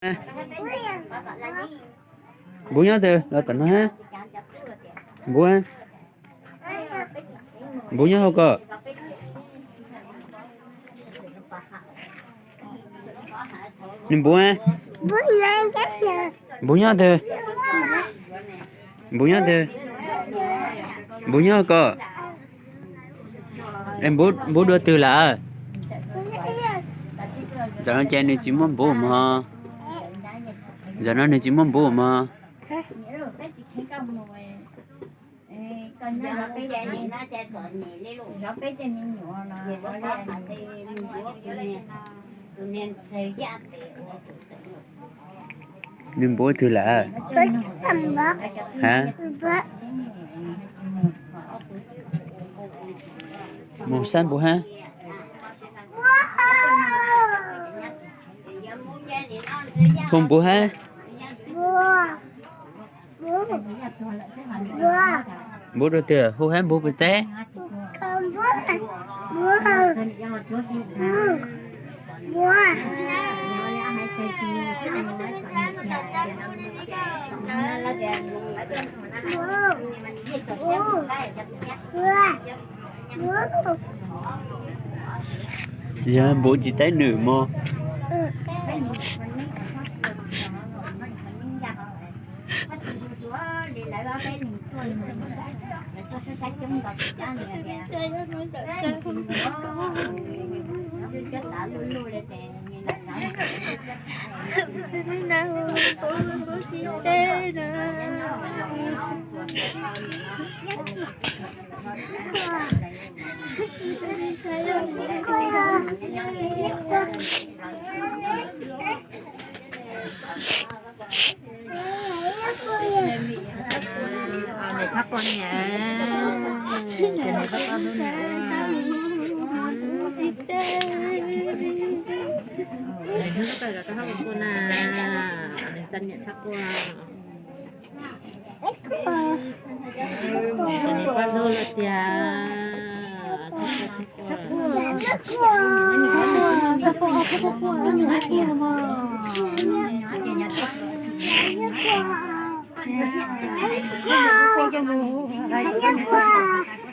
Npub nyob twg los tom no? Npub, npub nyob hauv ko. Nws npub, npub nyob twg? Npub nyob twg? Npub nyob hauv ko. Npub dua twg lawm? Zaum no ces nws tsis muaj npub mog. Zaum no nws tsis muaj npub mog. Nws npub twg lawm? Ha? Mus saib npub hab. Hu npub hab. Npub dua twg? Hu hab npub puas teb? Yog npub tsis teb nws mog. Niam txhob quaj niam, ces niam txhob quaj hlub niam. Niam hlub koj los koj txhob quaj na, niam txhob quaj. Niam pab hlub los tiag, txhob quaj txhob quaj.